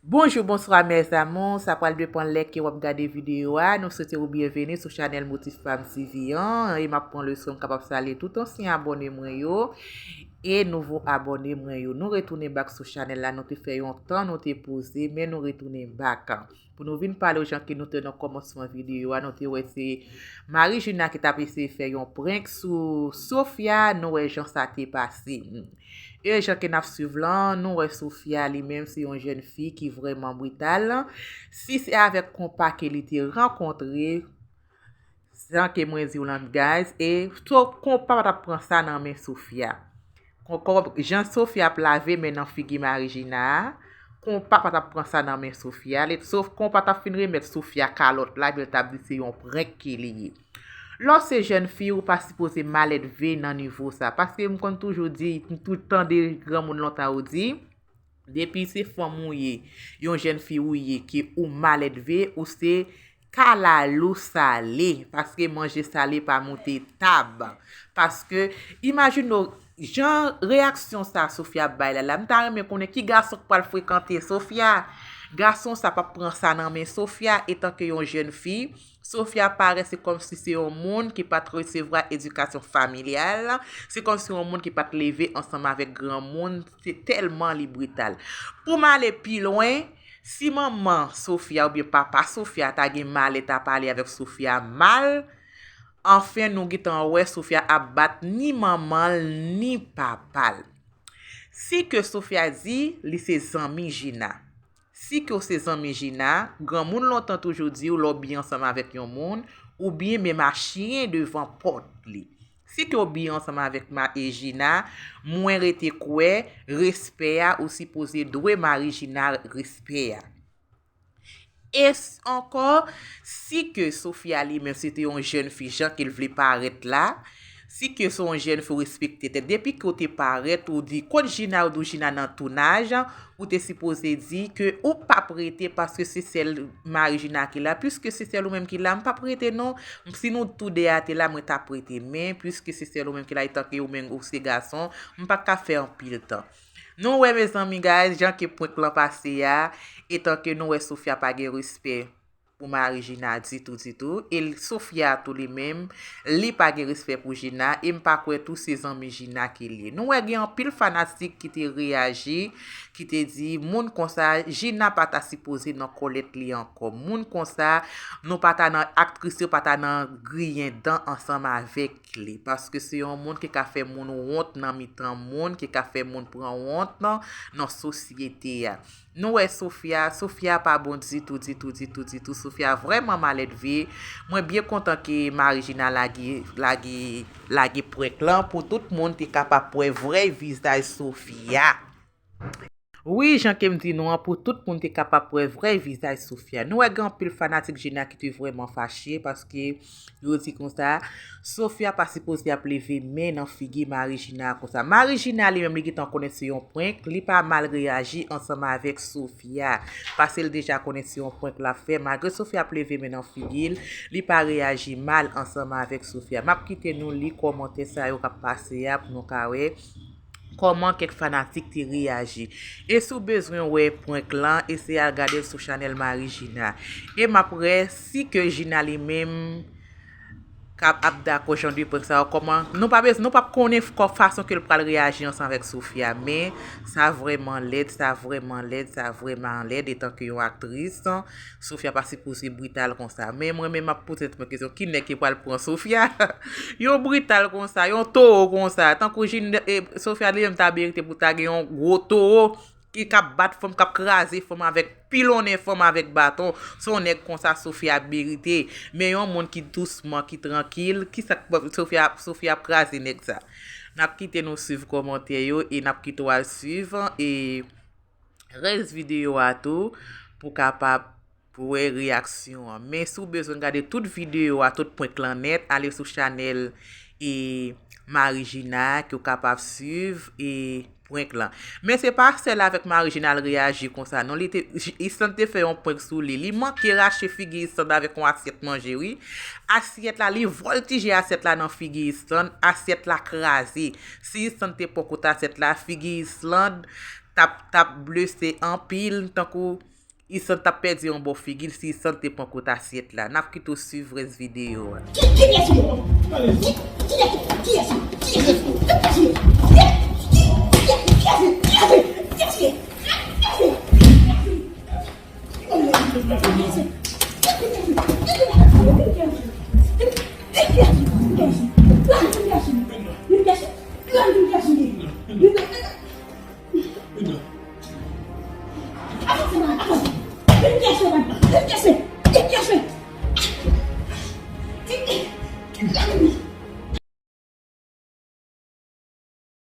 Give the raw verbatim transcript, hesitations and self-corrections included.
Bonjou, bonswa mes amours, sa pral depann lè ke w ap gade videyo a. Nou swete w byenveni sou chanèl Motif Fam T V an, e m ap pran le swen m kapab salye tout ansyen abòne mwen yo e nouvo abòne mwen yo. Nou retounen back sou chanèl la, nou te fè yon tan, nou te poze, men nou retounen back pou nou vin pale w jan ke nou te nan kòmansman videyo a, nou te wè se Marijina ki t ap eseye fè yon prank sou Sofia, nou wè jan sa te pase. E jan ke n ap swiv lan, nou wè Sofia li menm se yon jèn fi ki vrèman brital. Si se avèk konpa ke li te rankontre, jan ke mwen di w lan guys, e so konpa pa t ap pran sa nan men Sofia. Kon, kon, jan Sofia ap lave men nan figi Marijina a, konpa pa t ap pran sa nan men Sofia. Li, sof konpa t ap fin remèt Sofia kalòt la, epi l t ap di se yon prank ke li ye. Lè w se jèn fi, ou pa sipoze malelve nan nivo sa. Paske m konn toujou di, m tout tande granmoun lontan yo di, depi se fanm ou ye, yon jèn fi ou ye, ke ou malelve, ou se kalalou sale. Paske manje sale pa moute tab. Paske, imajine w, jan reyaksyon sa Sofia ap bay la, la, m ta renmen konnen ki gason k pral frekante Sofia. Gason sa p ap pran sa nan men Sofia, etanke yon jèn fi. Sofia parèt se kòmsi se yon moun ki pa t resevwa edikasyon familyal, se kòmsi yon moun ki pa t leve ansanm avèk granmoun, se tèlman li brital. Pou m ale pi lwen, si manman Sofia oubyen papa Sofia ta gen malèt a pale avèk Sofia mal, anfen nou gentan wè Sofia ap bat ni manman l ni papa l. Si ke Sofia di li se zanmi Jina. Si ke w se zanmi Jina, granmoun lontan toujou di w lè w byen ansanm avèk yon moun, ou byen menm a chen devan pòt li. Si ke w byen ansanm avèk ma e Jina, mwen rete kwè, respè a ou sipoze dwe Marijina respè a. E s- ankò, si ke Sofia li menm se te yon jèn fi jan ke l vle parèt la, si ke se yon jèn fi w respekte tèt, depi ke w te parèt, ou di kot Jina, ou di w Jina nan tounaj, ou te sipoze di ke ou p ap rete paske se sèl Marijina ki la, piske se sèl ou menm ki la, m p ap rete non. Si nou toudè a te la, mwen t ap rete, men piske se sèl ou menm ki la, etanke ou menm ou se gason, m pa ka fè anpil tan. Nou wè, mezanmi, guys, jan ke prank lan pase a, etanke nou wè Sofia pa gen respè pou Marijina ditou, ditou. E l- Sofia tou li menm, li pa gen respè pou Jina, e m pa kwè tou se zanmi Jina ke l ye. Nou wè gen anpil fanatik ki te reyaji, ki te di, moun konsa, Jina pa ta sipoze nan kòlèt li ankò. Moun konsa, nou pa ta nan, aktris yo pa ta nan griyen dan ansanm avèk li. Paske se yon moun ki ka fè moun wont nan mitan moun, ki ka fè moun pran wont nan, nan sosyete a. Nou wè Sofia, Sofia pa bon ditou, ditou, ditou, ditou. Sofia vrèman malelve. Mwen byen kontan ke Marijina lage, lage, lage prank lan pou tout moun te kapab wè vrè vizaj Sofia. Wi, jan ke m di nou an, pou tout moun te kapab wè vrè vizaj Sofia. Nou wè gen anpil fanatik Jina ki te vrèman fache paske yo di konsa, Sofia pa sipoze ap leve men nan figi Marijina konsa. Marijina li menm li gentan konnen se yon prank, li pa mal reyaji ansanm avèk Sofia. Paske l deja konnen se yon prank l ap fè. Malgre Sofia ap leve men nan figi l, li pa reyaji mal ansanm avèk Sofia. M ap kite nou li kòmantè sa yo k ap pase a pou nou ka wè kòman kèk fanatik te reyaji. E si w bezwen wè prank lan, eseye al gade l sou chanèl Marijina. E m ap wè si ke Jina li menm k ap, ap dakò jan de prank sa yo, kòman, nou pa bez- nou p ap konnen f- kò- fason ke l pral reyaji ansanm avèk Sofia, men sa vrèman lèd, sa vrèman lèd, sa vrèman lèd, etanke yon aktris, Sofia pa sipoze brital konsa. Men mwen menm m ap poze tèt mwen kesyon, ki nèg ki pral pran Sofia? Yon brital konsa, yon towo konsa. Tankou Jin- e, Sofia li menm ta merite pou ta gen yon gwo towo ki k ap bat fanm, k ap kraze fanm avèk, pilonnen fanm avèk baton. Se yon nèg konsa Sofia merite. Men yon moun ki dousman, ki trankil, ki sa k- Sofia, Sofia ap kraze nèg sa. N ap kite nou swiv kòmantè yo e n ap kite w al swiv e rès videyo a tou pou kapab wè reyaksyon an. Men si w bezwen gade tout videyo a, tout prank lan nèt, ale sou chanèl e Marijina ke w kapab swiv e prank lan. Men se pa sèl avèk Marijina l reyaji konsa non. Li te, Island te fè yon prank sou li. Li manke rache figi Island avèk yon asyèt manje wi. Asyèt la, li vòltije asyèt la nan figi Island. Asyèt la kraze. Si Island te pran kout asyèt la, figi Island t ap, t ap blese anpil, tankou Island t ap pèdi yon bò figi l si Island te pran kout asyèt la. N ap kite w swiv rès videyo a. Ki, ki pyès ou ye? Ki, ki pyès ou? Ki pyès ou? Ki pyès ou? Ki pyès ou? Ki, ki, ki pyès ou? Ki pyès ou? Ki pyès ou? Ki pyès ou?